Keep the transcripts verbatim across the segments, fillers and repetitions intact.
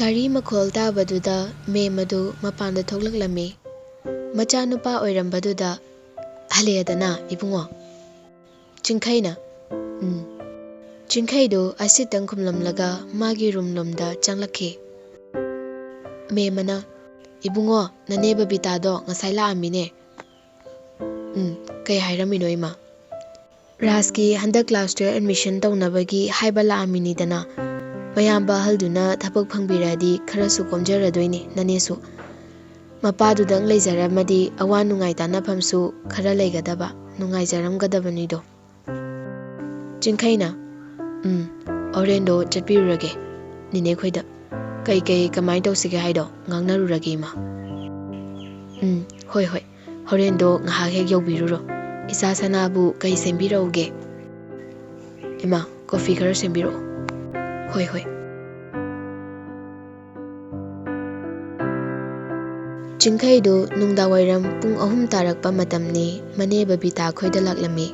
ꯒꯥꯔꯤ ꯃꯈꯣꯜ ꯇꯥꯕꯗꯨꯗ ꯃꯦꯝ ꯑꯗꯨ ꯃꯄꯥꯟꯗ ꯊꯣꯛꯂꯛꯂꯝꯃꯤ꯫ ꯃꯆꯥꯅꯨꯄꯥ ꯑꯣꯏꯔꯝꯕꯗꯨꯗ, "ꯍꯜꯂꯛꯑꯦꯗꯅ, ꯏꯕꯨꯡꯉꯣ?" ꯆꯤꯡꯈꯩꯅ, "ꯎꯝ꯫" ꯆꯤꯡꯈꯩꯗꯨ ꯑꯁꯤꯇꯪ ꯈꯨꯝꯂꯝꯂꯒ ꯃꯥꯒꯤ ꯔꯨꯝ ꯂꯣꯝꯗ ꯆꯪꯂꯛꯈꯤ꯫ ꯃꯦꯝ ꯑꯅ, "ꯏꯕꯨꯡꯉꯣ, ꯅꯅꯦ ꯕꯕꯤꯇꯥꯗꯣ ꯉꯁꯥꯏ ꯂꯥꯛꯑꯝꯃꯤꯅꯦ꯫" "ꯎꯝ, ꯀꯩ ꯍꯥꯏꯔꯝꯃꯤꯅꯣ, ꯏꯃꯥ?" "ꯔꯥꯖꯀꯤ ꯍꯟꯗꯛ class twelve admission ꯇꯧꯅꯕꯒꯤ ꯍꯥꯏꯕ ꯂꯥꯛꯑꯝꯃꯤꯅꯤꯗꯅ꯫ ꯃꯌꯥꯝꯕ ꯑꯍꯜꯗꯨꯅ ꯊꯕꯛ ꯐꯪꯕꯤꯔꯗꯤ ꯈꯔꯁꯨ ꯀꯣꯝꯖꯔꯗꯣꯏꯅꯤ ꯅꯅꯦꯁꯨ꯫ ꯃꯄꯥꯗꯨꯗꯪ ꯂꯩꯖꯔꯝꯃꯗꯤ ꯑꯋꯥ ꯅꯨꯡꯉꯥꯏ ꯇꯥꯅꯐꯝꯁꯨ ꯈꯔ ꯂꯩꯒꯗꯕ, ꯅꯨꯡꯉꯥꯏꯖꯔꯝꯒꯗꯕꯅꯤꯗꯣ꯫" ꯆꯤꯡꯈꯩꯅ, "ꯎꯝ, ꯍꯣꯔꯦꯟꯗꯣ ꯆꯠꯄꯤꯔꯨꯔꯒꯦ ꯅꯦꯅꯦ ꯈꯣꯏꯗ꯫ ꯀꯩ ꯀꯩ ꯀꯃꯥꯏ ꯇꯧꯁꯤꯒꯦ ꯍꯥꯏꯗꯣ ꯉꯥꯡꯅꯔꯨꯔꯒꯦ, ꯏꯃꯥ꯫" "ꯎꯝ, ꯍꯣꯏ, ꯍꯣꯏ꯫ ꯍꯣꯔꯦꯟꯗꯣ ꯉꯥꯏꯍꯥꯛ ꯍꯦꯛ ꯌꯧꯕꯤꯔꯨꯔꯣ꯫ ꯏꯆꯥ ꯁꯅꯥꯕꯨ ꯀꯩ ꯁꯦꯝꯕꯤꯔꯛꯎꯒꯦ?" "ꯏꯃꯥ, coffee ꯈꯔ ꯁꯦꯝꯕꯤꯔꯛꯑꯣ꯫" "ꯍꯣꯏ, ꯍꯣꯏ꯫" ꯆꯤꯡꯈꯩꯗꯨ ꯅꯨꯡꯗꯥꯡꯋꯥꯏꯔꯝ ꯄꯨꯡ ꯑꯍꯨꯝ ꯇꯥꯔꯛꯄ ꯃꯇꯝꯅꯤ, ꯃꯅꯦ ꯕꯕꯤꯇꯥ ꯈꯣꯏꯗ ꯂꯥꯛꯂꯝꯃꯤ꯫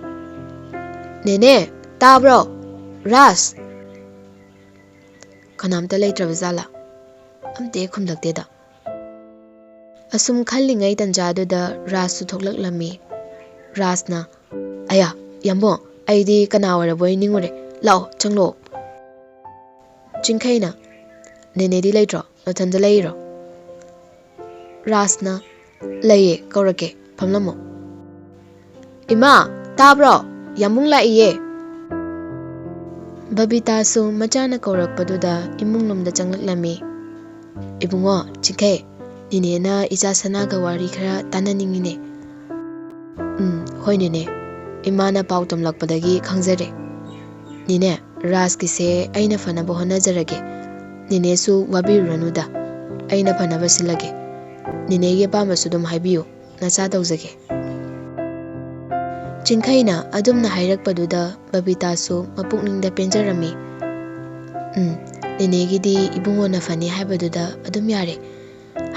"ꯅꯦꯅꯦ, ꯇꯥꯕ꯭ꯔꯣ? ꯔꯥꯖ!" ꯀꯅꯥꯝꯇ ꯂꯩꯇ꯭ꯔꯕ ꯖꯥꯠꯂꯥ? ꯑꯝꯇ ꯍꯦꯛ ꯈꯨꯝꯂꯛꯇꯦꯗ꯫ ꯑꯁꯨꯝ ꯈꯜꯂꯤꯉꯩ ꯇꯟꯖꯥꯗꯨꯗ ꯔꯥꯖꯁꯨ ꯊꯣꯛꯂꯛꯂꯝꯃꯤ꯫ ꯔꯥꯖꯅ, "ꯑꯌꯥ, ꯌꯥꯝꯕꯨꯡ, ꯑꯩꯗꯤ ꯀꯅꯥ ꯑꯣꯏꯔꯕꯣꯏ ꯅꯤꯡꯉꯨꯔꯦ꯫ ꯂꯥꯛꯑꯣ, ꯆꯪꯂꯛꯑꯣ꯫" ꯆꯤꯡꯈꯩꯅ, "ꯅꯦꯅꯦꯗꯤ ꯂꯩꯇ꯭ꯔꯣ? ꯅꯊꯟꯗ ꯂꯩꯔꯤꯔꯣ?" ꯔꯥꯖꯅ, "ꯂꯩꯌꯦ, ꯀꯧꯔꯛꯀꯦ, ꯐꯝꯂꯝꯃꯣ꯫" "ꯏꯃꯥ, ꯇꯥꯕ꯭ꯔꯣ? ꯌꯥꯝꯕꯨꯡ ꯂꯥꯛꯏꯌꯦ꯫" ꯕꯕꯤꯇꯥꯁꯨ ꯃꯆꯥꯅ ꯀꯧꯔꯛꯄꯗꯨꯗ ꯏꯃꯨꯡꯂꯣꯝꯗ ꯆꯪꯂꯛꯂꯝꯃꯤ꯫ "ꯏꯕꯨꯡꯉꯣ, ꯆꯤꯡꯈꯩ, ꯅꯦꯅꯦꯅ ꯏꯆꯥ ꯁꯅꯥꯒ ꯋꯥꯔꯤ ꯈꯔ ꯇꯥꯟꯅꯅꯤꯡꯉꯤꯅꯦ꯫" "ꯎꯝ, ꯍꯣꯏ ꯅꯦꯅꯦ, ꯏꯃꯥꯅ ꯄꯥꯎ ꯇꯝꯂꯛꯄꯗꯒꯤ ꯈꯪꯖꯔꯦ꯫" "ꯅꯦꯅꯦ, ꯔꯥꯖꯀꯤꯁꯦ ꯑꯩꯅ ꯐꯅꯕ ꯍꯣꯠꯅꯖꯔꯒꯦ꯫ ꯅꯦꯅꯦꯁꯨ ꯋꯥꯕꯤꯔꯨꯔꯅꯨꯗ, ꯑꯩꯅ ꯐꯅꯕ ꯁꯤꯜꯂꯒꯦ꯫ ꯅꯦꯅꯦꯒꯤ ꯑꯄꯥꯝꯕꯁꯨ ꯑꯗꯨꯝ ꯍꯥꯏꯕꯤꯌꯨ, ꯅꯆꯥ ꯇꯧꯖꯒꯦ"꯫ ꯆꯤꯡꯈꯩꯅ ꯑꯗꯨꯝꯅ ꯍꯥꯏꯔꯛꯄꯗꯨꯗ ꯕꯕꯤꯇꯥꯁꯨ ꯃꯄꯨꯛꯅꯤꯡꯗ ꯄꯦꯟꯖꯔꯝꯃꯤ꯫ "ꯎꯝ, ꯅꯦꯅꯦꯒꯤꯗꯤ ꯏꯕꯨꯡꯉꯣꯅ ꯐꯅꯤ ꯍꯥꯏꯕꯗꯨꯗ ꯑꯗꯨꯝ ꯌꯥꯔꯦ꯫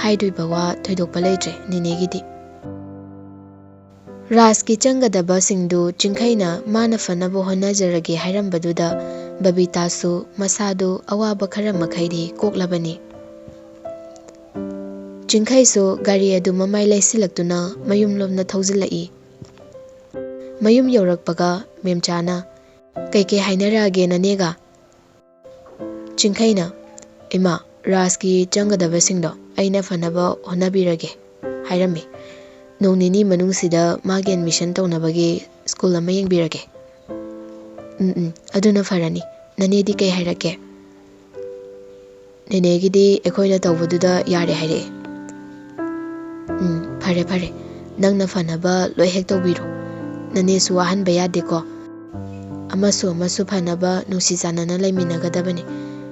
ꯍꯥꯏꯗꯣꯏꯕ ꯋꯥ ꯊꯣꯏꯗꯣꯛꯄ ꯂꯩꯇ꯭ꯔꯦ ꯅꯦꯅꯦꯒꯤꯗꯤ"꯫ ꯔꯥꯖꯀꯤ ꯆꯪꯒꯗꯕꯁꯤꯡꯗꯨ ꯆꯤꯡꯈꯩꯅ ꯃꯥꯅ ꯐꯅꯕ ꯍꯣꯠꯅꯖꯔꯒꯦ ꯍꯥꯏꯔꯝꯕꯗꯨꯗ ꯕꯕꯤꯇꯥꯁꯨ ꯃꯁꯥꯗꯨ ꯑꯋꯥꯕ ꯈꯔ ꯃꯈꯩꯗꯤ ꯀꯣꯛꯂꯕꯅꯤ꯫ ꯆꯤꯡꯈꯩꯁꯨ ꯒꯥꯔꯤ ꯑꯗꯨ ꯃꯃꯥꯏ ꯂꯩꯁꯤꯜꯂꯛꯇꯨꯅ ꯃꯌꯨꯝꯂꯣꯝꯗ ꯊꯧꯖꯤꯜꯂꯛꯏ꯫ ꯃꯌꯨꯝ ꯌꯧꯔꯛꯄꯒ ꯃꯦꯝꯆꯥꯅ, "ꯀꯩꯀꯩ ꯍꯥꯏꯅꯔꯛꯑꯒꯦ ꯅꯅꯦꯒ?" ꯆꯤꯡꯈꯩꯅ, "ꯏꯃꯥ, ꯔꯥꯖꯀꯤ ꯆꯪꯒꯗꯕꯁꯤꯡꯗꯣ ꯑꯩꯅ ꯐꯅꯕ ꯍꯣꯠꯅꯕꯤꯔꯒꯦ" ꯍꯥꯏꯔꯝꯃꯤ꯫ "ꯅꯣꯡ ꯅꯤꯅꯤ ꯃꯅꯨꯡꯁꯤꯗ ꯃꯥꯒꯤ ꯑꯦꯗꯃꯤꯁꯟ ꯇꯧꯅꯕꯒꯤ ꯁ꯭ꯀꯨꯜ ꯑꯃ ꯌꯦꯡꯕꯤꯔꯒꯦ"꯫ "ꯎꯝ, ꯎꯝ, ꯑꯗꯨꯅ ꯐꯔꯅꯤ꯫ ꯅꯅꯦꯗꯤ ꯀꯩ ꯍꯥꯏꯔꯛꯀꯦ?" "ꯅꯦꯅꯦꯒꯤꯗꯤ ꯑꯩꯈꯣꯏꯅ ꯇꯧꯕꯗꯨꯗ ꯌꯥꯔꯦ ꯍꯥꯏꯔꯛꯑꯦ"꯫ "ꯎꯝ, ꯐꯔꯦ, ꯐꯔꯦ꯫ ꯅꯪꯅ ꯐꯅꯕ ꯂꯣꯏ ꯍꯦꯛ ꯇꯧꯕꯤꯔꯣ꯫ ꯅꯅꯦꯁꯨ ꯋꯥꯍꯟꯕ ꯌꯥꯗꯦꯀꯣ꯫ ꯑꯃꯁꯨ ꯑꯃꯁꯨ ꯐꯅꯕ ꯅꯨꯡꯁꯤ ꯆꯥꯟꯅꯅ ꯂꯩꯃꯤꯟꯅꯒꯗꯕꯅꯤ꯫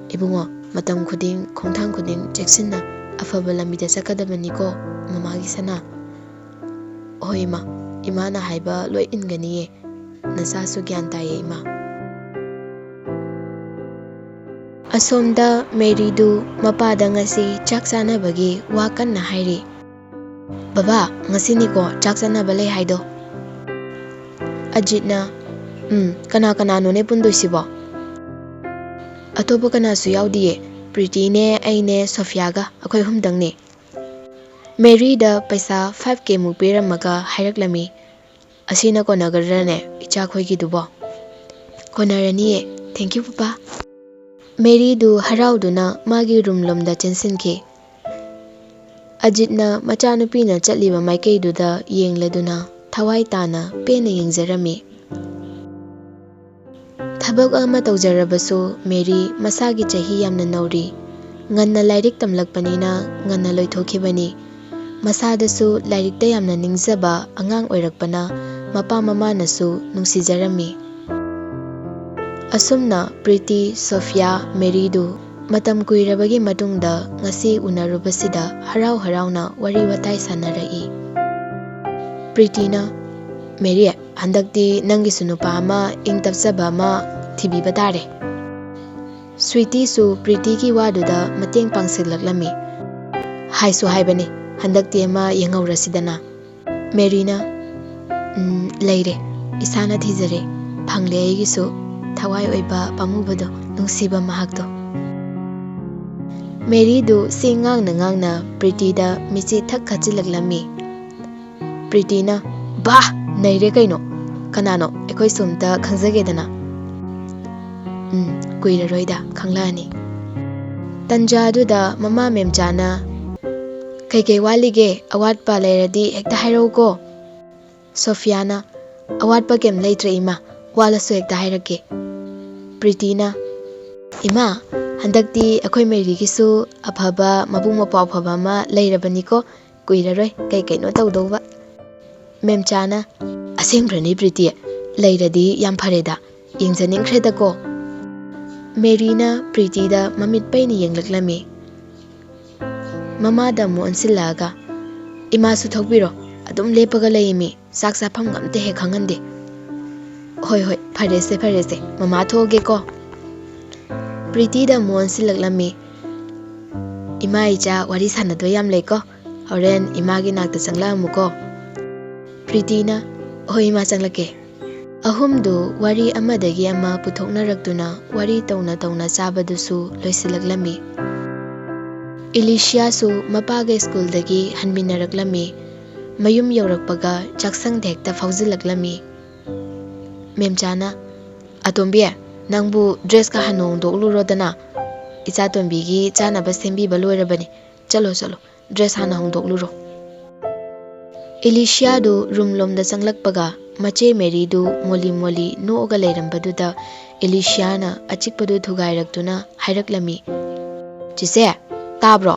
ꯏꯕꯨꯡꯉꯣ, ꯃꯇꯝ ꯈꯨꯗꯤꯡ, ꯈꯣꯡꯊꯥꯡ ꯈꯨꯗꯤꯡ ꯆꯦꯛꯁꯤꯟꯅ ꯑꯐꯕ ꯂꯝꯕꯤꯗ ꯆꯠꯀꯗꯕꯅꯤꯀꯣ, ꯃꯃꯥꯒꯤ ꯁꯅꯥ"꯫ "ꯍꯣꯏ ꯏꯃꯥ, ꯏꯃꯥꯅ ꯍꯥꯏꯕ ꯂꯣꯏ ꯏꯟꯒꯅꯤꯌꯦ꯫ ꯅꯆꯥꯁꯨ ꯒ꯭ꯌꯥꯟ ꯇꯥꯏꯌꯦ ꯏꯃꯥ"꯫ ꯑꯁꯣꯝꯗ ꯃꯦꯔꯤꯗꯨ ꯃꯄꯥꯗ ꯉꯁꯤ ꯆꯥꯛ ꯆꯥꯅꯕꯒꯤ ꯋꯥ ꯀꯟꯅ ꯍꯥꯏꯔꯤ꯫ "ꯕꯕꯥ, ꯉꯁꯤꯅꯤꯀꯣ ꯆꯥꯛ ꯆꯥꯅꯕ ꯂꯩ ꯍꯥꯏꯗꯣ"꯫ ꯑꯖꯤꯠꯅ, "ꯎꯝ, ꯀꯅꯥ ꯀꯅꯥꯅꯣꯅꯦ ꯄꯨꯟꯗꯣꯏꯁꯤꯕꯣ?" "ꯑꯇꯣꯞꯄ ꯀꯅꯥꯁꯨ ꯌꯥꯎꯗꯤꯌꯦ, ꯄ꯭ꯔꯤꯇꯤꯅꯦ, ꯑꯩꯅꯦ, ꯁꯣꯐꯤꯌꯥꯒ, ꯑꯩꯈꯣꯏ ꯑꯍꯨꯝꯗꯪꯅꯦ"꯫ ꯃꯦꯔꯤꯗ ꯄꯩꯁꯥ five K ꯃꯨꯛ ꯄꯤꯔꯝꯃꯒ ꯍꯥꯏꯔꯛꯂꯝꯃꯤ, "ꯑꯁꯤꯅ ꯀꯣꯟꯅꯒꯗ꯭ꯔꯅꯦ ꯏꯆꯥꯈꯣꯏꯒꯤꯗꯨꯕꯣ?" "ꯀꯣꯟꯅꯔꯅꯤꯌꯦ꯫ Thank you, ꯄꯄꯥ"꯫ ꯃꯦꯔꯤꯗꯨ ꯍꯔꯥꯎꯗꯨꯅ ꯃꯥꯒꯤ ꯔꯨꯝ ꯂꯣꯝꯗ ꯆꯦꯟꯁꯤꯟꯈꯤ꯫ ꯑꯖꯤꯠꯅ ꯃꯆꯥꯅꯨꯄꯤꯅ ꯆꯠꯂꯤꯕ ꯃꯥꯏꯀꯩꯗꯨꯗ ꯌꯦꯡꯂꯗꯨꯅ ꯊꯋꯥꯏ ꯇꯥꯅ ꯄꯦꯟꯅ ꯌꯦꯡꯖꯔꯝꯃꯤ꯫ ꯊꯕꯛ ꯑꯃ ꯇꯧꯖꯔꯕꯁꯨ ꯃꯦꯔꯤ ꯃꯁꯥꯒꯤ ꯆꯍꯤ ꯌꯥꯝꯅ ꯅꯧꯔꯤ꯫ ꯉꯟꯅ ꯂꯥꯏꯔꯤꯛ ꯇꯝꯂꯛꯄꯅꯤꯅ ꯉꯟꯅ ꯂꯣꯏꯊꯣꯛꯈꯤꯕꯅꯤ꯫ ꯃꯁꯥꯗꯁꯨ ꯂꯥꯏꯔꯤꯛꯇ ꯌꯥꯝꯅ ꯅꯤꯡꯖꯕ ꯑꯉꯥꯡ ꯑꯣꯏꯔꯛꯄꯅ ꯃꯄꯥ ꯃꯃꯥꯅꯁꯨ ꯅꯨꯡꯁꯤꯖꯔꯝꯃꯤ꯫ ꯑꯁꯨꯝꯅ ꯄ꯭ꯔꯤꯇꯤ, ꯁꯣꯐꯤꯌꯥ, ꯃꯦꯔꯤꯗꯨ ꯃꯇꯝ ꯀꯨꯏꯔꯕꯒꯤ ꯃꯇꯨꯡꯗ ꯉꯁꯤ ꯎꯅꯔꯨꯕꯁꯤꯗ ꯍꯔꯥꯎ ꯍꯔꯥꯎꯅ ꯋꯥꯔꯤ ꯋꯥꯇꯥꯏ ꯁꯥꯟꯅꯔꯛꯏ꯫ ꯄ꯭ꯔꯤꯇꯤꯅ, "ꯃꯦꯔꯤ, ꯍꯟꯗꯛꯇꯤ ꯅꯪꯒꯤꯁꯨ ꯅꯨꯄꯥ ꯑꯃ ꯏꯪ ꯇꯞꯆꯕ ꯑꯃ ꯊꯤꯕꯤꯕ ꯇꯥꯔꯦ꯫" ꯁ꯭ꯋꯤꯇꯤꯁꯨ ꯄ꯭ꯔꯤꯇꯤꯒꯤ ꯋꯥꯗꯨꯗ ꯃꯇꯦꯡ ꯄꯥꯡꯁꯤꯜꯂꯛꯂꯝꯃꯤ꯫ "ꯍꯥꯏꯁꯨ ꯍꯥꯏꯕꯅꯤ, ꯍꯟꯗꯛꯇꯤ ꯑꯃ ꯌꯦꯡꯍꯧꯔꯁꯤꯗꯅ꯫" ꯃꯦꯔꯤꯅ, "ꯎꯝ, ꯂꯩꯔꯦ, ꯏꯁꯥꯅ ꯊꯤꯖꯔꯦ, ꯐꯪꯂꯦ ꯑꯩꯒꯤꯁꯨ ꯊꯋꯥꯏ ꯑꯣꯏꯕ ꯄꯥꯝꯃꯨꯕꯗꯣ, ꯅꯨꯡꯁꯤꯕ ꯃꯍꯥꯛꯇꯣ꯫" ꯃꯦꯔꯤꯗꯨ ꯁꯤ ꯉꯥꯡꯅ ꯉꯥꯡꯅ ꯄ꯭ꯔꯤꯇꯤꯗ ꯃꯤꯠꯆꯤ ꯊꯛ ꯈꯠꯆꯤꯜꯂꯛꯂꯝꯃꯤ꯫ ꯄ꯭ꯔꯤꯇꯤꯅ, "ꯕꯥ! ꯅꯩꯔꯦ ꯀꯩꯅꯣ! ꯀꯅꯥꯅꯣ? ꯑꯩꯈꯣꯏꯁꯨ ꯑꯝꯇ ꯈꯪꯖꯒꯦꯗꯅ꯫" "ꯎꯝ, ꯀꯨꯏꯔꯔꯣꯏꯗ ꯈꯪꯂꯛꯑꯅꯤ꯫" ꯇꯟꯖꯥꯗꯨꯗ ꯃꯃꯥ ꯃꯦꯝꯆꯥꯅ, "ꯀꯩꯀꯩ ꯋꯥꯠꯂꯤꯒꯦ? ꯑꯋꯥꯠꯄ ꯂꯩꯔꯗꯤ ꯍꯦꯛꯇ ꯍꯥꯏꯔꯛꯎꯀꯣ꯫" ꯁꯣꯐꯤꯌꯥꯅ, "ꯑꯋꯥꯠꯄ ꯀꯩꯝ ꯂꯩꯇ꯭ꯔꯦ ꯏꯃꯥ, ꯋꯥꯠꯂꯁꯨ ꯍꯦꯛꯇ ꯍꯥꯏꯔꯛꯀꯦ꯫" ꯄ꯭ꯔꯤꯇꯤꯅ, "ꯏꯃꯥ, ꯍꯟꯗꯛꯇꯤ ꯑꯩꯈꯣꯏ ꯃꯦꯔꯤꯒꯤꯁꯨ ꯑꯐꯕ ꯃꯕꯨꯡ ꯃꯧꯄ꯭ꯋꯥ ꯐꯕ ꯑꯃ ꯂꯩꯔꯕꯅꯤꯀꯣ, ꯀꯨꯏꯔꯔꯣꯏ ꯀꯩ ꯀꯩꯅꯣ ꯇꯧꯗꯧꯕ꯫" ꯃꯦꯝꯆꯥꯅ, "ꯑꯁꯦꯡꯕ꯭ꯔꯅꯦ ꯄ꯭ꯔꯤꯇꯤ? ꯂꯩꯔꯗꯤ ꯌꯥꯝ ꯐꯔꯦꯗ, ꯌꯦꯡꯖꯅꯤꯡꯈ꯭ꯔꯦꯗꯀꯣ꯫" ꯃꯦꯔꯤꯅ ꯄ꯭ꯔꯤꯇꯤꯗ ꯃꯃꯤꯠ ꯄꯩꯅ ꯌꯦꯡꯂꯛꯂꯝꯃꯤ꯫ ꯃꯃꯥꯗ ꯑꯃꯨꯛ ꯑꯣꯟꯁꯤꯜꯂꯛꯑꯒ, "ꯏꯃꯥꯁꯨ ꯊꯣꯛꯄꯤꯔꯣ, ꯑꯗꯨꯝ ꯂꯦꯞꯄꯒ ꯂꯩꯌꯦꯃꯤ, ꯆꯥꯛ ꯆꯥꯐꯝꯒ ꯑꯝꯇ ꯍꯦꯛ ꯈꯪꯍꯟꯗꯦ꯫" "ꯍꯣꯏ, ꯍꯣꯏ, ꯐꯔꯦꯁꯦ, ꯐꯔꯦꯁꯦ, ꯃꯃꯥ ꯊꯣꯛꯑꯒꯦꯀꯣ꯫" ꯄ꯭ꯔꯤꯇꯤꯗ ꯑꯃꯨꯛ ꯑꯣꯟꯁꯤꯜꯂꯛꯂꯝꯃꯤ꯫ "ꯏꯃꯥ ꯏꯆꯥ ꯋꯥꯔꯤ ꯁꯥꯟꯅꯗꯣꯏ ꯌꯥꯝ ꯂꯩꯀꯣ, ꯍꯣꯔꯦꯟ ꯏꯃꯥꯒꯤ ꯅꯥꯛꯇ ꯆꯪꯂꯛꯑꯝꯃꯨꯀꯣ꯫" ꯄ꯭ꯔꯤꯇꯤꯅ, "ꯍꯣꯏ ꯏꯃꯥ, ꯆꯪꯂꯛꯀꯦ꯫" ꯑꯍꯨꯝꯗꯨ ꯋꯥꯔꯤ ꯑꯃꯗꯒꯤ ꯑꯃ ꯄꯨꯊꯣꯛꯅꯔꯛꯇꯨꯅ ꯋꯥꯔꯤ ꯇꯧꯅ ꯇꯧꯅ ꯆꯥꯕꯗꯨꯁꯨ ꯂꯣꯏꯁꯤꯜꯂꯛꯂꯝꯃꯤ꯫ ꯏꯂꯤꯁꯤꯌꯥꯁꯨ ꯃꯄꯥꯒ ꯁ꯭ꯀꯨꯜꯗꯒꯤ ꯍꯟꯃꯤꯟꯅꯔꯛꯂꯝꯃꯤ꯫ ꯃꯌꯨꯝ ꯌꯧꯔꯛꯄꯒ ꯆꯥꯛꯁꯪꯗ ꯍꯦꯛꯇ ꯐꯥꯎꯖꯤꯜꯂꯛꯂꯝꯃꯤ꯫ ꯃꯦꯝꯆꯥꯅ, "ꯑꯇꯣꯝꯕꯤ, ꯅꯪꯕꯨ ꯗ꯭ꯔꯦꯁꯀ ꯍꯥꯟꯅ ꯍꯣꯡꯗꯣꯛꯂꯨꯔꯣꯗꯅ꯫ ꯏꯆꯥꯇꯣꯝꯕꯤꯒꯤ ꯆꯥꯅꯕ ꯁꯦꯝꯕꯤꯕ ꯂꯣꯏꯔꯕꯅꯤ꯫ ꯆꯠꯂꯣ, ꯆꯠꯂꯣ, ꯗ꯭ꯔꯦꯁ ꯍꯥꯟꯅ ꯍꯣꯡꯗꯣꯛꯂꯨꯔꯣ꯫" ꯏꯂꯤꯁꯤꯌꯥꯗꯨ ꯔꯨꯝ ꯂꯣꯝꯗ ꯆꯪꯂꯛꯄꯒ ꯃꯆꯦ ꯃꯦꯔꯤꯗꯨ ꯃꯣꯂꯤ ꯃꯣꯂꯤ ꯅꯣꯛꯑꯒ ꯂꯩꯔꯝꯕꯗꯨꯗ ꯏꯂꯤꯁꯤꯌꯥꯅ ꯑꯆꯤꯛꯄꯗꯨ ꯊꯨꯒꯥꯏꯔꯛꯇꯨꯅ ꯍꯥꯏꯔꯛꯂꯝꯃꯤ, "ꯆꯦꯆꯦ, ꯇꯥꯕ꯭ꯔꯣ?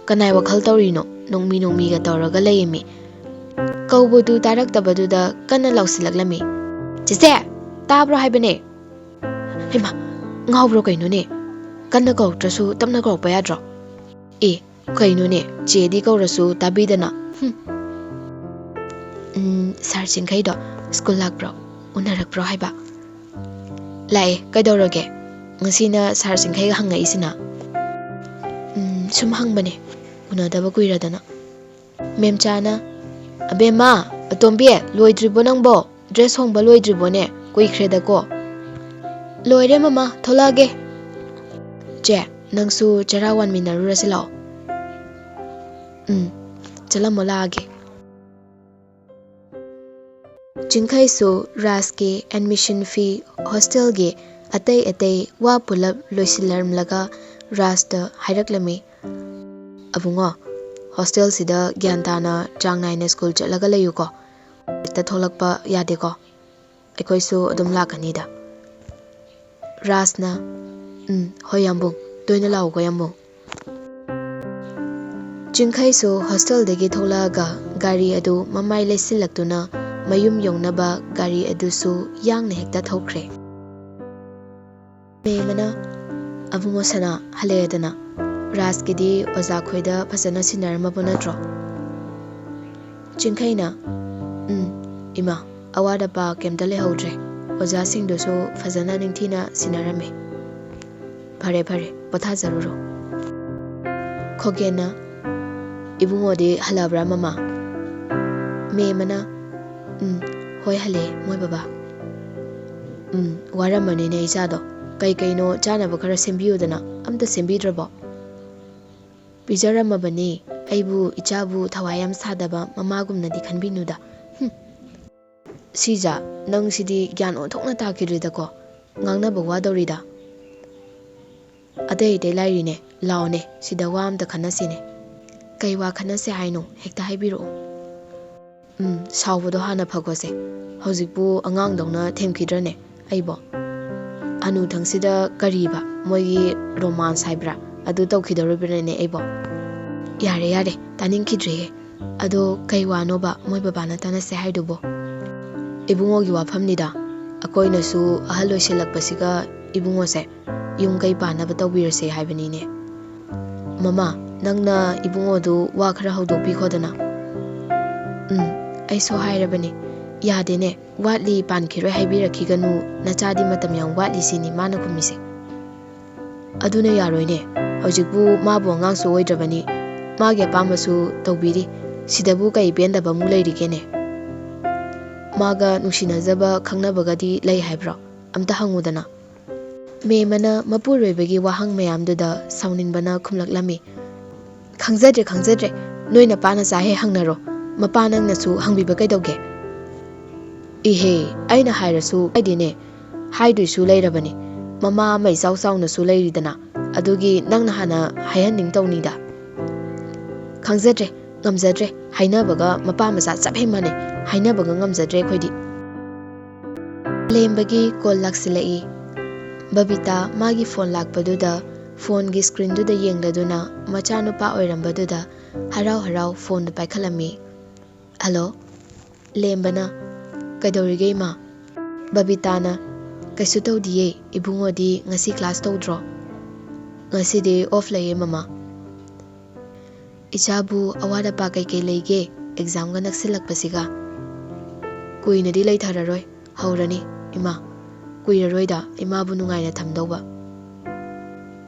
ꯀꯅꯥꯏ ꯋꯥꯈꯜ ꯇꯧꯔꯤꯅꯣ? ꯅꯣꯡꯃꯤ ꯅꯣꯡꯃꯤꯒ ꯇꯧꯔꯒ ꯂꯩꯌꯦꯃꯤ꯫" ꯀꯧꯕꯗꯨ ꯇꯥꯔꯛꯇꯕꯗꯨꯗ ꯀꯟꯅ ꯂꯥꯎꯁꯤꯜꯂꯛꯂꯝꯃꯤ, "ꯆꯦꯆꯦ, ꯇꯥꯕ꯭ꯔꯣ ꯍꯥꯏꯕꯅꯦ?" ꯏꯃꯥ, ꯉꯥꯎꯕ꯭ꯔꯣ ꯀꯩꯅꯣꯅꯦ? ꯀꯟꯅ ꯀꯧꯔꯛꯇ꯭ꯔꯁꯨ ꯇꯞꯅ ꯀꯧꯔꯛꯄ ꯌꯥꯗ꯭ꯔꯣ? ꯑꯦ, ꯀꯩꯅꯣꯅꯦ, ꯆꯦꯗꯤ ꯀꯧꯔꯁꯨ ꯇꯥꯕꯤꯗꯅ꯫ ꯍꯨꯝ꯫ ꯎꯝ, ꯁꯥꯔ ꯆꯤꯡꯈꯩꯗꯣ ꯁ꯭ꯀꯨꯜ ꯂꯥꯛꯄ꯭ꯔꯣ? ꯎꯅꯔꯛꯄ꯭ꯔꯣ ꯍꯥꯏꯕ? ꯂꯥꯛꯑꯦ, ꯀꯩꯗꯧꯔꯒꯦ? ꯉꯁꯤꯅ ꯁꯥꯔ ꯆꯤꯡꯈꯩꯒ ꯍꯪꯉꯛꯏꯁꯤꯅ? ꯎꯝ, ꯁꯨꯝ ꯍꯪꯕꯅꯦ, ꯎꯅꯗꯕ ꯀꯨꯏꯔꯗꯅ꯫ ꯃꯦꯝꯆꯥꯅ, "ꯑꯕꯦꯝꯃ, ꯑꯇꯣꯝꯕꯤ, ꯂꯣꯏꯗ꯭ꯔꯤꯕꯣ ꯅꯪꯕꯣ? ꯗ꯭ꯔꯦꯁ ꯍꯣꯡꯕ ꯂꯣꯏꯗ꯭ꯔꯤꯕꯣꯅꯦ? ꯀꯨꯏꯈ꯭ꯔꯦꯗꯀꯣ꯫" "ꯂꯣꯏꯔꯦ ꯃꯃꯥ, ꯊꯣꯛꯂꯛꯑꯒꯦ꯫" "ꯆꯦ, ꯅꯪꯁꯨ ꯆꯔꯥ ꯋꯥꯟꯃꯤꯟꯅꯔꯨꯔꯁꯤ ꯂꯥꯛꯑꯣ꯫" "ꯎꯝ, ꯆꯠꯂꯝꯃꯣ, ꯂꯥꯛꯑꯒꯦ꯫" ꯆꯤꯡꯈꯩꯁꯨ ꯔꯥꯖꯀꯤ ꯑꯦꯗꯃꯤꯁꯟ ꯐꯤ, ꯍꯣꯁꯇꯦꯜꯒꯤ ꯑꯇꯩ ꯑꯇꯩ ꯋꯥ ꯄꯨꯂꯞ ꯂꯣꯏꯁꯤꯜꯂꯝꯂꯒ ꯔꯥꯖꯇ ꯍꯥꯏꯔꯛꯂꯝꯃꯤ, "ꯑꯕꯨꯡꯉꯣ, ꯍꯣꯁꯇꯦꯜꯁꯤꯗ ꯒ꯭ꯌꯥꯟ ꯇꯥꯅ ꯆꯥꯡ ꯅꯥꯏꯅ ꯁ꯭ꯀꯨꯜ ꯆꯠꯂꯒ ꯂꯩꯌꯨꯀꯣ꯫ ꯍꯦꯛꯇ ꯊꯣꯛꯂꯛꯄ ꯌꯥꯗꯦꯀꯣ꯫ ꯑꯩꯈꯣꯏꯁꯨ ꯑꯗꯨꯝ ꯂꯥꯛꯀꯅꯤꯗ꯫" ꯔꯥꯖꯅ, "ꯎꯝ, ꯍꯣꯏ ꯌꯥꯝꯕꯨꯡ, ꯇꯣꯏꯅ ꯂꯥꯛꯎꯀꯣ ꯌꯥꯝꯕꯨꯡ꯫" ꯆꯤꯡꯈꯩꯁꯨ ꯍꯣꯁꯇꯦꯜꯗꯒꯤ ꯊꯣꯛꯂꯛꯑꯒ ꯒꯥꯔꯤ ꯑꯗꯨ ꯃꯃꯥꯏ ꯂꯩꯁꯤꯜꯂꯛꯇꯨꯅ ꯃꯌꯨꯝ ꯌꯧꯅꯕ ꯒꯥꯔꯤ ꯑꯗꯨꯁꯨ ꯌꯥꯡꯅ ꯍꯦꯛꯇ ꯊꯧꯈ꯭ꯔꯦ꯫ ꯃꯦꯝ ꯑꯃꯅ, "ꯑꯕꯨꯡꯉꯣ ꯁꯅꯥ, ꯍꯜꯂꯛꯑꯦꯗꯅ꯫ ꯔꯥꯖꯀꯤꯗꯤ ꯑꯣꯖꯥ ꯈꯣꯏꯗ ꯐꯖꯅ ꯁꯤꯟꯅꯔꯝꯃꯕ ꯅꯠꯇ꯭ꯔꯣ?" ꯆꯤꯡꯈꯩꯅ, "ꯎꯝ, ꯏꯃꯥ, ꯑꯋꯥꯠ ꯑꯄꯥ ꯀꯩꯝꯇ ꯂꯩꯍꯧꯗ꯭ꯔꯦ꯫ ꯑꯣꯖꯥꯁꯤꯡꯗꯨꯁꯨ ꯐꯖꯅ ꯅꯤꯡꯊꯤꯅ ꯁꯤꯟꯅꯔꯝꯃꯦ꯫" "ꯐꯔꯦ, ꯐꯔꯦ, ꯄꯣꯊꯥꯖꯔꯨꯔꯣ꯫" ꯈꯣꯒꯦꯟꯅ, "ꯏꯕꯨꯡꯉꯣꯗꯤ ꯍꯜꯂꯛꯑꯕ꯭ꯔꯥ, ꯃꯃꯥ?" ꯃꯦꯝ ꯑꯃꯅ, "ꯎꯝ, ꯍꯣꯏ, ꯍꯜꯂꯛꯑꯦ ꯃꯣꯏ ꯕꯕꯥ꯫" "ꯎꯝ, ꯋꯥꯔꯝꯃꯅꯤꯅꯦ ꯏꯆꯥꯗꯣ꯫ ꯀꯩ ꯀꯩꯅꯣ ꯆꯥꯅꯕ ꯈꯔ ꯁꯦꯝꯕꯤꯌꯨꯗꯅ꯫ ꯑꯝꯇ ꯁꯦꯝꯕꯤꯗ꯭ꯔꯕꯣ?" "ꯄꯤꯖꯔꯝꯃꯕꯅꯤ꯫ ꯑꯩꯕꯨ ꯏꯆꯥꯕꯨ ꯊꯋꯥꯏ ꯌꯥꯝ ꯁꯥꯗꯕ ꯃꯃꯥꯒꯨꯝꯅꯗꯤ ꯈꯟꯕꯤꯅꯨꯗ꯫" ꯍꯨꯝ꯫ "ꯁꯤꯖ, ꯅꯪꯁꯤꯗꯤ ꯒ꯭ꯌꯥꯟ ꯑꯣꯟꯊꯣꯛꯅ ꯇꯥꯈꯤꯗ꯭ꯔꯦꯗꯀꯣ꯫ ꯉꯥꯡꯅꯕ ꯋꯥꯗꯧꯔꯤꯗ꯫" "ꯑꯇꯩ ꯑꯇꯩ ꯂꯥꯏꯔꯤꯅꯦ, ꯂꯥꯎꯅꯦ, ꯁꯤꯗ ꯋꯥ ꯑꯝꯇ ꯈꯟꯅꯁꯤꯅꯦ꯫" "ꯀꯩ ꯋꯥ ꯈꯟꯅꯁꯦ ꯍꯥꯏꯅꯣ? ꯍꯦꯛꯇ ꯍꯥꯏꯕꯤꯔꯛꯑꯣ꯫" "ꯎꯝ, ꯁꯥꯎꯕꯗꯣ ꯍꯥꯟꯅ ꯐꯈꯣꯁꯦ꯫ ꯍꯧꯖꯤꯛꯄꯨ ꯑꯉꯥꯡꯗꯧꯅ ꯊꯦꯝꯈꯤꯗ꯭ꯔꯅꯦ ꯑꯩꯕꯣ? ꯍꯅꯨꯊꯪꯁꯤꯗ ꯀꯔꯤꯕ ꯃꯣꯏꯒꯤ ꯔꯣꯃꯥꯟꯁ ꯍꯥꯏꯕ꯭ꯔꯥ, ꯑꯗꯨ ꯇꯧꯈꯤꯗꯧꯔꯤꯕ꯭ꯔꯅꯦ ꯑꯩꯕꯣ? ꯌꯥꯔꯦ, ꯌꯥꯔꯦ, ꯇꯥꯅꯤꯡꯈꯤꯗ꯭ꯔꯦꯍꯦ꯫ ꯑꯗꯣ ꯀꯩ ꯋꯥꯅꯣꯕ ꯃꯣꯏ ꯕꯕꯥꯅ ꯇꯥꯟꯅꯁꯦ ꯍꯥꯏꯗꯨꯕꯣ?" "ꯏꯕꯨꯡꯉꯣꯒꯤ ꯋꯥꯐꯝꯅꯤꯗ꯫ ꯑꯩꯈꯣꯏꯅꯁꯨ ꯑꯍꯜ ꯑꯣꯏꯁꯤꯜꯂꯛꯄꯁꯤꯒ ꯏꯕꯨꯡꯉꯣꯁꯦ ꯌꯨꯝ ꯀꯩ ꯄꯥꯟꯅꯕ ꯇꯧꯕꯤꯔꯁꯦ ꯍꯥꯏꯕꯅꯤꯅꯦ꯫ ꯃꯃꯥ, ꯅꯪꯅ ꯏꯕꯨꯡꯉꯣꯗꯨ ꯋꯥ ꯈꯔ ꯍꯧꯗꯣꯛꯄꯤꯈꯣꯗꯅ꯫ ꯎꯝ, ꯑꯩꯁꯨ ꯍꯥꯏꯔꯕꯅꯤ꯫ ꯌꯥꯗꯦꯅꯦ, ꯋꯥꯠꯂꯤ, ꯄꯥꯟꯈꯤꯔꯣꯏ ꯍꯥꯏꯕꯤꯔꯛꯈꯤꯒꯅꯨ, ꯅꯆꯥꯗꯤ ꯃꯇꯝ ꯌꯥꯝ ꯋꯥꯠꯂꯤ ꯁꯤꯅꯤ ꯃꯥꯅ ꯈꯨꯝꯃꯤꯁꯦ꯫ ꯑꯗꯨꯅ ꯌꯥꯔꯣꯏꯅꯦ, ꯍꯧꯖꯤꯛꯄꯨ ꯃꯥꯕꯨ ꯑꯉꯥꯡꯁꯨ ꯑꯣꯏꯗ꯭ꯔꯕꯅꯤ, ꯃꯥꯒꯤ ꯑꯄꯥꯝꯕꯁꯨ ꯇꯧꯕꯤꯔꯤ, ꯁꯤꯗꯕꯨ ꯀꯩ ꯄꯦꯟꯗꯕ ꯑꯃꯨꯛ ꯂꯩꯔꯤꯒꯦꯅꯦ? ꯃꯥꯒ ꯅꯨꯡꯁꯤꯅꯖꯕ ꯈꯪꯅꯕꯒꯗꯤ ꯂꯩ ꯍꯥꯏꯕ꯭ꯔꯣ? ꯑꯝꯇ ꯍꯪꯉꯨꯗꯅ꯫ ꯃꯦꯝꯃꯅ ꯃꯄꯨꯔꯣꯏꯕꯒꯤ ꯋꯥꯍꯪ ꯃꯌꯥꯝꯗꯨꯗ ꯁꯥꯎꯅꯤꯡꯕꯅ ꯈꯨꯝꯂꯛꯂꯝꯃꯤ꯫ ꯈꯪꯖꯗ꯭ꯔꯦ, ꯈꯪꯖꯗ꯭ꯔꯦ, ꯅꯣꯏ ꯅꯄꯥ ꯅꯆꯥ ꯍꯦꯛ ꯍꯪꯅꯔꯣ, ꯃꯄꯥ ꯅꯪꯅꯁꯨ ꯍꯪꯕꯤꯕ ꯀꯩꯗꯧꯒꯦ? ꯏꯍꯦ, ꯑꯩꯅ ꯍꯥꯏꯔꯁꯨ ꯀꯥꯏꯗꯦꯅꯦ, ꯍꯥꯏꯗꯣꯏꯁꯨ ꯂꯩꯔꯕꯅꯤ, ꯃꯃꯥ ꯑꯃ ꯏꯆꯥꯎ ꯆꯥꯎꯅꯁꯨ ꯂꯩꯔꯤꯗꯅ, ꯑꯗꯨꯒꯤ ꯅꯪꯅ ꯍꯥꯟꯅ ꯍꯥꯏꯍꯟꯅꯤꯡ ꯇꯧꯅꯤꯗ꯫ ꯈꯪꯖꯗ꯭ꯔꯦ, ꯉꯝꯖꯗ꯭ꯔꯦ, ꯍꯥꯏꯅꯕꯒ ꯃꯄꯥ ꯃꯆꯥ ꯆꯞ ꯍꯦꯛ ꯃꯥꯟꯅꯩ, ꯍꯥꯏꯅꯕꯒ ꯉꯝꯖꯗ꯭ꯔꯦ ꯑꯩꯈꯣꯏꯗꯤ꯫ ꯂꯦꯝꯕꯒꯤ ꯀꯣꯜ ꯂꯥꯛꯁꯤꯜꯂꯛꯏ꯫ ꯕꯕꯤꯇꯥ ꯃꯥꯒꯤ ꯐꯣꯟ ꯂꯥꯛꯄꯗꯨꯗ ꯐꯣꯟꯒꯤ ꯁ꯭ꯀ꯭ꯔꯤꯟꯗꯨꯗ ꯌꯦꯡꯂꯗꯨꯅ ꯃꯆꯥꯅꯨꯄꯥ ꯑꯣꯏꯔꯝꯕꯗꯨꯗ ꯍꯔꯥꯎ ꯍꯔꯥꯎ ꯐꯣꯟꯗꯨ ꯄꯥꯏꯈꯠꯂꯝꯃꯤ꯫ ꯍꯜꯂꯣ꯫ ꯂꯦꯝꯕꯅ, ꯀꯩꯗꯧꯔꯤꯒꯦ ꯏꯃꯥ? ꯕꯕꯤꯇꯥꯅ, ꯀꯩꯁꯨ ꯇꯧꯗꯤꯌꯦ, ꯏꯕꯨꯡꯉꯣꯗꯤ ꯉꯁꯤ ꯀ꯭ꯂꯥꯁ ꯇꯧꯗ꯭ꯔꯣ? ꯉꯁꯤꯗꯤ ꯑꯣꯐ ꯂꯩꯌꯦ ꯃꯃꯥ꯫ ꯏꯆꯥꯕꯨ ꯑꯋꯥꯠ ꯑꯄꯥ ꯀꯩꯀꯩ ꯂꯩꯒꯦ ꯑꯦꯛꯖꯥꯝꯒ ꯅꯛꯁꯤꯜꯂꯛꯄꯁꯤꯒ? ꯀꯨꯏꯅꯗꯤ ꯂꯩꯊꯔꯔꯣꯏ, ꯍꯧꯔꯅꯤ ꯏꯃꯥ꯫ ꯀꯨꯏꯔꯔꯣꯏꯗ, ꯏꯃꯥꯕꯨ ꯅꯨꯡꯉꯥꯏꯅ ꯊꯝꯗꯧꯕ꯫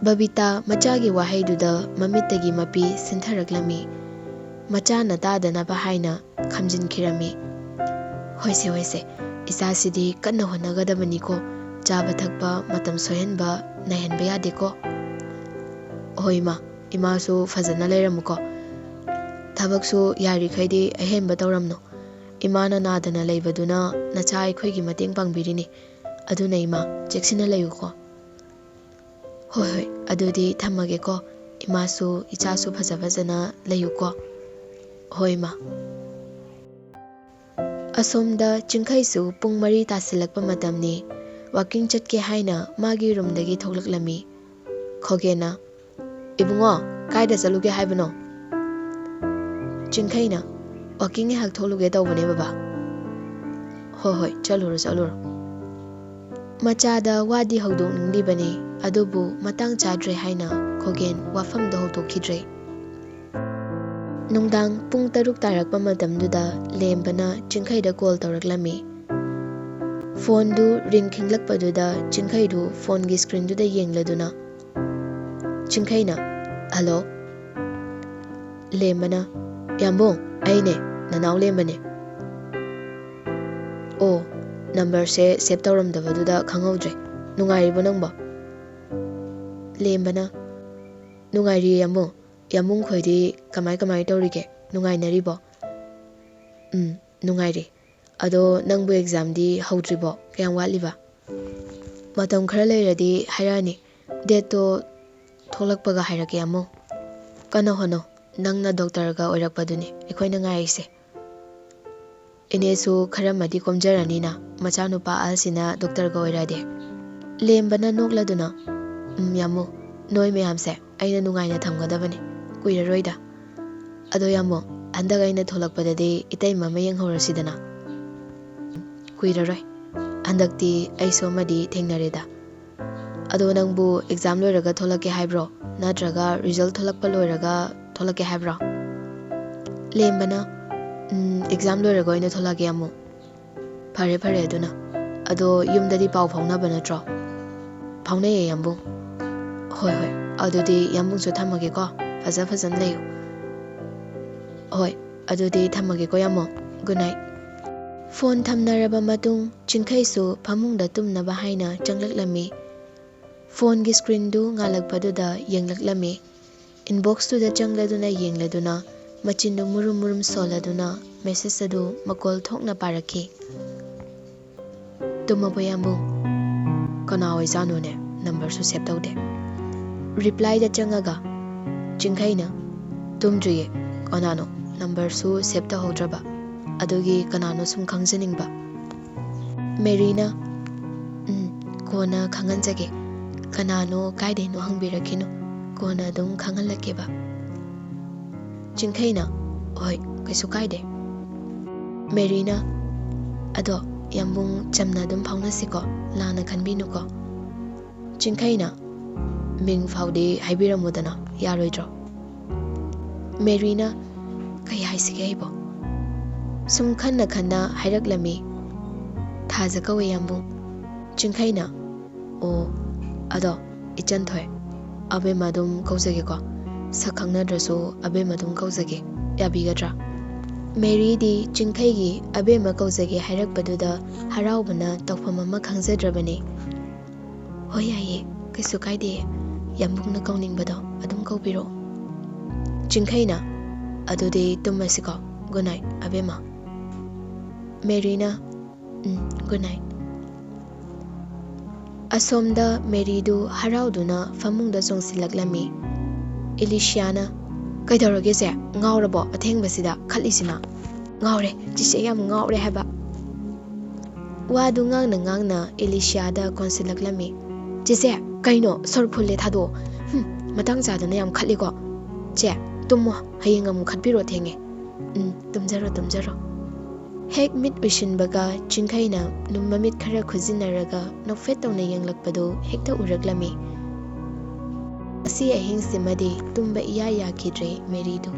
ꯕꯕꯤꯇꯥ ꯃꯆꯥꯒꯤ ꯋꯥꯍꯩꯗꯨꯗ ꯃꯃꯤꯠꯇꯒꯤ ꯃꯄꯤ ꯁꯤꯟꯊꯔꯛꯂꯝꯃꯤ꯫ ꯃꯆꯥꯅ ꯇꯥꯗꯅꯕ ꯍꯥꯏꯅ ꯈꯝꯖꯤꯟꯈꯤꯔꯝꯃꯤ꯫ ꯍꯣꯏꯁꯦ, ꯍꯣꯏꯁꯦ, ꯏꯆꯥꯁꯤꯗꯤ ꯀꯟꯅ ꯍꯣꯠꯅꯒꯗꯕꯅꯤꯀꯣ, ꯆꯥꯕ ꯊꯛꯄ ꯃꯇꯝ ꯁꯣꯏꯍꯟꯕ ꯅꯥꯏꯍꯟꯕ ꯌꯥꯗꯦꯀꯣ꯫ ꯍꯣꯏ ꯏꯃꯥ, ꯏꯃꯥꯁꯨ ꯐꯖꯅ ꯂꯩꯔꯝꯃꯨꯀꯣ꯫ ꯊꯕꯛꯁꯨ ꯌꯥꯔꯤꯈꯩꯗꯤ ꯑꯍꯦꯟꯕ ꯇꯧꯔꯝꯅꯨ꯫ ꯏꯃꯥꯅ ꯅꯥꯗꯅ ꯂꯩꯕꯗꯨꯅ ꯅꯆꯥ ꯑꯩꯈꯣꯏꯒꯤ ꯃꯇꯦꯡ ꯄꯥꯡꯕꯤꯔꯤꯅꯤ꯫ ꯑꯗꯨꯅ ꯏꯃꯥ, ꯆꯦꯛꯁꯤꯟꯅ ꯂꯩꯌꯨꯀꯣ꯫ ꯍꯣꯏ, ꯍꯣꯏ, ꯑꯗꯨꯗꯤ ꯊꯝꯃꯒꯦꯀꯣ꯫ ꯏꯃꯥꯁꯨ ꯏꯆꯥꯁꯨ ꯐꯖ ꯐꯖꯅ ꯂꯩꯌꯨꯀꯣ꯫ ꯍꯣꯏ ꯏꯃꯥ꯫ ꯑꯁꯣꯝꯗ ꯆꯤꯡꯈꯩꯁꯨ ꯄꯨꯡ ꯃꯔꯤ ꯇꯥꯁꯤꯜꯂꯛꯄ ꯃꯇꯝꯅꯤ꯫ ꯋꯥꯀꯤꯡ ꯆꯠꯀꯦ ꯍꯥꯏꯅ ꯃꯥꯒꯤ ꯔꯨꯝꯗꯒꯤ ꯊꯣꯛꯂꯛꯂꯝꯃꯤ꯫ ꯈꯣꯒꯦꯅ, "ꯏꯕꯨꯡꯉꯣ, ꯀꯥꯏꯗ ꯆꯠꯂꯨꯒꯦ ꯍꯥꯏꯕꯅꯣ?" ꯆꯤꯡꯈꯩꯅ, "ꯋꯥꯀꯤꯡ ꯉꯥꯏꯍꯥꯛ ꯊꯣꯛꯂꯨꯒꯦ ꯇꯧꯕꯅꯦ ꯕꯕꯥ꯫" "ꯍꯣꯏ, ꯍꯣꯏ, ꯆꯠꯂꯨꯔꯣ, ꯆꯠꯂꯨꯔꯣ꯫" ꯃꯆꯥꯗ ꯋꯥꯗꯤ ꯍꯧꯗꯣꯛꯅꯤꯡꯂꯤꯕꯅꯤ, ꯑꯗꯨꯕꯨ ꯃꯇꯥꯡ ꯆꯥꯗ꯭ꯔꯦ ꯍꯥꯏꯅ ꯈꯣꯒꯦꯟ ꯋꯥꯐꯝꯗꯣ ꯍꯧꯗꯣꯛꯈꯤꯗ꯭ꯔꯦ꯫ ꯅꯨꯡꯗꯥꯡ ꯄꯨꯡ ꯇꯔꯨꯛ ꯇꯥꯔꯛꯄ ꯃꯇꯝꯗꯨꯗ ꯂꯦꯝꯕꯅ ꯆꯤꯡꯈꯩꯗ ꯀꯣꯜ ꯇꯧꯔꯛꯂꯝꯃꯤ꯫ ꯐꯣꯟꯗꯨ ꯔꯤꯡ ꯈꯤꯡꯂꯛꯄꯗꯨꯗ ꯆꯤꯡꯈꯩꯗꯨ ꯐꯣꯟꯒꯤ ꯁ꯭ꯀ꯭ꯔꯤꯟꯗꯨꯗ ꯌꯦꯡꯂꯗꯨꯅ, ꯆꯤꯡꯈꯩꯅ, "ꯍꯜꯂꯣ?" ꯂꯦꯝꯕꯅ, "ꯌꯥꯝꯕꯨꯡ, ꯑꯩꯅꯦ, ꯅꯅꯥꯎ ꯂꯦꯝꯕꯅꯦ꯫ ꯑꯣ, ꯅꯝꯕꯔꯁꯦ ꯁꯦꯞ ꯇꯧꯔꯝꯗꯕꯗꯨꯗ ꯈꯪꯍꯧꯗ꯭ꯔꯦ꯫ ꯅꯨꯡꯉꯥꯏꯔꯤꯕꯣ ꯅꯪꯕꯣ?" ꯂꯦꯝꯕꯅ, "ꯅꯨꯡꯉꯥꯏꯔꯤꯌꯦ ꯌꯥꯝꯕꯨꯡ꯫ ꯌꯥꯝꯕꯨꯡ ꯈꯣꯏꯗꯤ ꯀꯃꯥꯏ ꯀꯃꯥꯏ ꯇꯧꯔꯤꯒꯦ? ꯅꯨꯡꯉꯥꯏꯅꯔꯤꯕꯣ?" "ꯎꯝ, ꯅꯨꯡꯉꯥꯏꯔꯤ꯫ ꯑꯗꯣ ꯅꯪꯕꯨ ꯑꯦꯛꯖꯥꯝꯗꯤ ꯍꯧꯗ꯭ꯔꯤꯕꯣ? ꯀꯌꯥꯝ ꯋꯥꯠꯂꯤꯕ?" "ꯃꯇꯝ ꯈꯔ ꯂꯩꯔꯗꯤ ꯍꯥꯏꯔꯛꯑꯅꯤ꯫ ꯗꯦꯠꯇꯣ ꯊꯣꯛꯂꯛꯄꯒ ꯍꯥꯏꯔꯛꯀꯦ ꯌꯥꯝꯕꯨꯡ꯫ ꯀꯟꯅ ꯍꯣꯠꯅꯧ꯫ ꯅꯪꯅ ꯗꯣꯛꯇꯔꯒ ꯑꯣꯏꯔꯛꯄꯗꯨꯅꯤ ꯑꯩꯈꯣꯏꯅ ꯉꯥꯏꯔꯤꯁꯦ꯫ ꯏꯅꯦꯁꯨ ꯈꯔꯃꯗꯤ ꯀꯣꯝꯖꯔꯅꯤꯅ, ꯃꯆꯥꯅꯨꯄꯥ ꯑꯍꯜꯁꯤꯅ ꯗꯣꯛꯇꯔꯒ ꯑꯣꯏꯔꯛꯑꯗꯤ꯫" ꯂꯦꯝꯕꯅ ꯅꯣꯛꯂꯗꯨꯅ, "ꯎꯝ, ꯌꯥꯝꯕꯨꯡ, ꯅꯣꯏ ꯃꯌꯥꯝꯁꯦ ꯑꯩꯅ ꯅꯨꯡꯉꯥꯏꯅ ꯊꯝꯒꯗꯕꯅꯤ꯫ ꯀꯨꯏꯔꯔꯣꯏꯗ꯫ ꯑꯗꯣ ꯌꯥꯝꯕꯨꯡ, ꯍꯟꯗꯛ ꯑꯩꯅ ꯊꯣꯛꯂꯛꯄꯗꯗꯤ ꯏꯇꯩꯃ ꯑꯃ ꯌꯦꯡꯍꯧꯔꯁꯤꯗꯅ꯫" "ꯀꯨꯏꯔꯔꯣꯏ꯫ ꯍꯟꯗꯛꯇꯤ ꯑꯩꯁꯨ ꯑꯃꯗꯤ ꯊꯦꯡꯅꯔꯦꯗ꯫ ꯑꯗꯣ ꯅꯪꯕꯨ ꯑꯦꯛꯖꯥꯝ ꯂꯣꯏꯔꯒ ꯊꯣꯛꯂꯛꯀꯦ ꯍꯥꯏꯕ꯭ꯔꯣ? ꯅꯠꯇ꯭ꯔꯒ ꯔꯤꯖꯜ ꯊꯣꯛꯂꯛꯄ ꯂꯣꯏꯔꯒ ꯊꯣꯛꯂꯛꯀꯦ ꯍꯥꯏꯕ꯭ꯔꯣ?" ꯂꯦꯝꯕꯅ, "ꯎꯝ, ꯑꯦꯛꯖꯥꯝ ꯂꯣꯏꯔꯒ ꯑꯣꯏꯅ ꯊꯣꯛꯂꯛꯑꯒꯦ ꯑꯃꯨꯛ꯫" "ꯐꯔꯦ, ꯐꯔꯦ ꯑꯗꯨꯅ꯫ ꯑꯗꯣ ꯌꯨꯝꯗꯗꯤ ꯄꯥꯎ ꯐꯥꯎꯅꯕ ꯅꯠꯇ꯭ꯔꯣ?" "ꯐꯥꯎꯅꯩꯌꯦ ꯌꯥꯝꯕꯨꯡ꯫" "ꯍꯣꯏ, ꯍꯣꯏ꯫ ꯑꯗꯨꯗꯤ ꯌꯥꯝꯕꯨꯡꯁꯨ ꯊꯝꯃꯒꯦꯀꯣ꯫ ꯐꯖ ꯐꯖꯅ ꯂꯩꯌꯨ꯫" "ꯍꯣꯏ, ꯑꯗꯨꯗꯤ ꯊꯝꯃꯒꯦꯀꯣ ꯌꯥꯝꯕꯨꯡ꯫ Good night." ꯐꯣꯟ ꯊꯝꯅꯔꯕ ꯃꯇꯨꯡ ꯆꯤꯡꯈꯩꯁꯨ ꯐꯃꯨꯡꯗ ꯇꯨꯝꯅꯕ ꯍꯥꯏꯅ ꯆꯪꯂꯛꯂꯝꯃꯤ꯫ ꯐꯣꯟꯒꯤ ꯁ꯭ꯀ꯭ꯔꯤꯟꯗꯨ ꯉꯥꯜꯂꯛꯄꯗꯨꯗ ꯌꯦꯡꯂꯛꯂꯝꯃꯤ꯫ ꯏꯟꯕꯣꯛꯁꯇꯨꯗ ꯆꯪꯂꯗꯨꯅ ꯌꯦꯡꯂꯗꯨꯅ ꯃꯆꯤꯟꯗꯨ ꯃꯨꯔꯨꯝ ꯃꯨꯔꯨꯝ ꯁꯣꯜꯂꯗꯨꯅ ꯃꯦꯁꯦꯖ ꯑꯗꯨ ꯃꯀꯣꯜ ꯊꯣꯛꯅ ꯄꯥꯔꯛꯈꯤ꯫ "ꯇꯨꯝꯃꯕꯣ ꯌꯥꯝꯕꯨꯡ?" "ꯀꯅꯥ ꯑꯣꯏꯖꯥꯠꯅꯣꯅꯦ? ꯅꯝꯕꯔꯁꯨ ꯁꯦꯞ ꯇꯧꯗꯦ꯫" ꯔꯤꯄ꯭ꯂꯥꯏꯗ ꯆꯪꯉꯒ ꯆꯤꯡꯈꯩꯅ, "ꯇꯨꯝꯗ꯭ꯔꯤꯌꯦ꯫ ꯀꯅꯥꯅꯣ? ꯅꯝꯕꯔꯁꯨ ꯁꯦꯞ ꯇꯧꯍꯧꯗ꯭ꯔꯕ꯫ ꯑꯗꯨꯒꯤ ꯀꯅꯥꯅꯣ ꯁꯨꯝ ꯈꯪꯖꯅꯤꯡꯕ꯫" ꯃꯦꯔꯤꯅ, "ꯎꯝ, ꯀꯣꯟꯅ ꯈꯪꯍꯟꯖꯒꯦ꯫ ꯀꯅꯥꯅꯣ, ꯀꯥꯏꯗꯩꯅꯣ ꯍꯪꯕꯤꯔꯛꯈꯤꯅꯨ꯫ ꯀꯣꯟꯅ ꯑꯗꯨꯝ ꯈꯪꯍꯜꯂꯛꯀꯦꯕ꯫" ꯆꯤꯡꯈꯩꯅ, "ꯍꯣꯏ, ꯀꯩꯁꯨ ꯀꯥꯏꯗꯦ꯫" ꯃꯦꯔꯤꯅ, "ꯑꯗꯣ ꯌꯥꯝꯕꯨꯡ, ꯆꯝꯅ ꯑꯗꯨꯝ ꯐꯥꯎꯅꯁꯤꯀꯣ, ꯂꯥꯟꯅ ꯈꯟꯕꯤꯅꯨꯀꯣ꯫ ꯆꯤꯡꯈꯩꯅ, "ꯃꯤꯡ ꯐꯥꯎꯗꯤ ꯍꯥꯏꯕꯤꯔꯝꯃꯨꯗꯅ, ꯌꯥꯔꯣꯏꯗ꯭ꯔꯣ?" ꯃꯦꯔꯤꯅ, "ꯀꯩ ꯍꯥꯏꯁꯤꯒꯦ ꯑꯩꯕꯣ?" ꯁꯨꯝ ꯈꯟꯅ ꯈꯟꯅ ꯍꯥꯏꯔꯛꯂꯝꯃꯤ, "ꯊꯥꯖ ꯀꯧꯋꯦ ꯌꯥꯝꯕꯨꯡ"꯫ ꯆꯤꯡꯈꯩꯅ, "ꯑꯣ, ꯑꯗꯣ ꯏꯆꯟ ꯊꯣꯏ, ꯑꯕꯦꯝꯃ ꯑꯗꯨꯝ ꯀꯧꯖꯒꯦꯀꯣ꯫ ꯁꯛ ꯈꯪꯅꯗ꯭ꯔꯁꯨ ꯑꯕꯦꯝꯃ ꯑꯗꯨꯝ ꯀꯧꯖꯒꯦ, ꯌꯥꯕꯤꯒꯗ꯭ꯔꯥ?" ꯃꯦꯔꯤꯗꯤ ꯆꯤꯡꯈꯩꯒꯤ "ꯑꯕꯦꯝꯃ ꯀꯧꯖꯒꯦ" ꯍꯥꯏꯔꯛꯄꯗꯨꯗ ꯍꯔꯥꯎꯕꯅ ꯇꯧꯐꯝ ꯑꯃ ꯈꯪꯖꯗ꯭ꯔꯕꯅꯤ꯫ "ꯍꯣꯏ, ꯌꯥꯏꯌꯦ, ꯀꯩꯁꯨ ꯀꯥꯏꯗꯦ꯫ ꯌꯥꯝꯕꯨꯡꯅ ꯀꯧꯅꯤꯡꯕꯗꯣ ꯑꯗꯨꯝ ꯀꯧꯕꯤꯔꯣ"꯫ ꯆꯤꯡꯈꯩꯅ, "ꯑꯗꯨꯗꯤ ꯇꯨꯝꯃꯁꯤꯀꯣ꯫ Good night, ꯑꯕꯦꯝꯃ"꯫ ꯃꯦꯔꯤꯅ, "ꯎꯝ, good night"꯫ ꯑꯁꯣꯝꯗ ꯃꯦꯔꯤꯗꯨ ꯍꯔꯥꯎꯗꯨꯅ ꯐꯃꯨꯡꯗ ꯆꯣꯡꯁꯤꯜꯂꯛꯂꯝꯃꯤ꯫ ꯏꯂꯤꯁꯤꯌꯥꯅ, "ꯀꯩꯗꯧꯔꯒꯦ ꯆꯦ? ꯉꯥꯎꯔꯕꯣ ꯑꯊꯦꯡꯕꯁꯤꯗ ꯈꯠꯂꯤꯁꯤꯅ?" "ꯉꯥꯎꯔꯦ, ꯆꯤꯆꯦ ꯌꯥꯝ ꯉꯥꯎꯔꯦ ꯍꯥꯏꯕ"꯫ ꯋꯥꯗꯨ ꯉꯥꯡꯅ ꯉꯥꯡꯅ ꯏꯂꯤꯁꯤꯌꯥꯗ ꯀꯣꯟꯁꯤꯜꯂꯛꯂꯝꯃꯤ꯫ "ꯆꯤꯆꯦ, ꯀꯩꯅꯣ? ꯁꯣꯔ ꯐꯨꯜꯂꯦ, ꯊꯥꯗꯣꯛꯑꯣ꯫ ꯍꯨꯝ, ꯃꯇꯥꯡ ꯆꯥꯗꯅ ꯌꯥꯝ ꯈꯠꯂꯤꯀꯣ꯫ ꯆꯦ, ꯇꯨꯝꯃꯣ, ꯍꯌꯦꯡ ꯑꯃꯨꯛ ꯈꯠꯄꯤꯔꯣ, ꯊꯦꯡꯉꯦ"꯫ "ꯎꯝ, ꯇꯨꯝꯖꯔꯣ, ꯇꯨꯝꯖꯔꯣ"꯫ ꯍꯦꯛ ꯃꯤꯠ ꯎꯏꯁꯤꯟꯕꯒ ꯆꯤꯡꯈꯩꯅ ꯅꯨ-, ꯃꯃꯤꯠ ꯈꯔ ꯈꯨꯖꯤꯟꯅꯔꯒ ꯅꯣꯛꯐꯦꯠ ꯇꯧꯅ ꯌꯦꯡꯂꯛꯄꯗꯨ ꯍꯦꯛꯇ ꯎꯔꯛꯂꯝꯃꯤ꯫ ꯉꯁꯤ ꯑꯍꯤꯡꯁꯤꯃꯗꯤ ꯇꯨꯝꯕ ꯏꯌꯥ ꯌꯥꯈꯤꯗ꯭ꯔꯦ ꯃꯦꯔꯤꯗꯨ꯫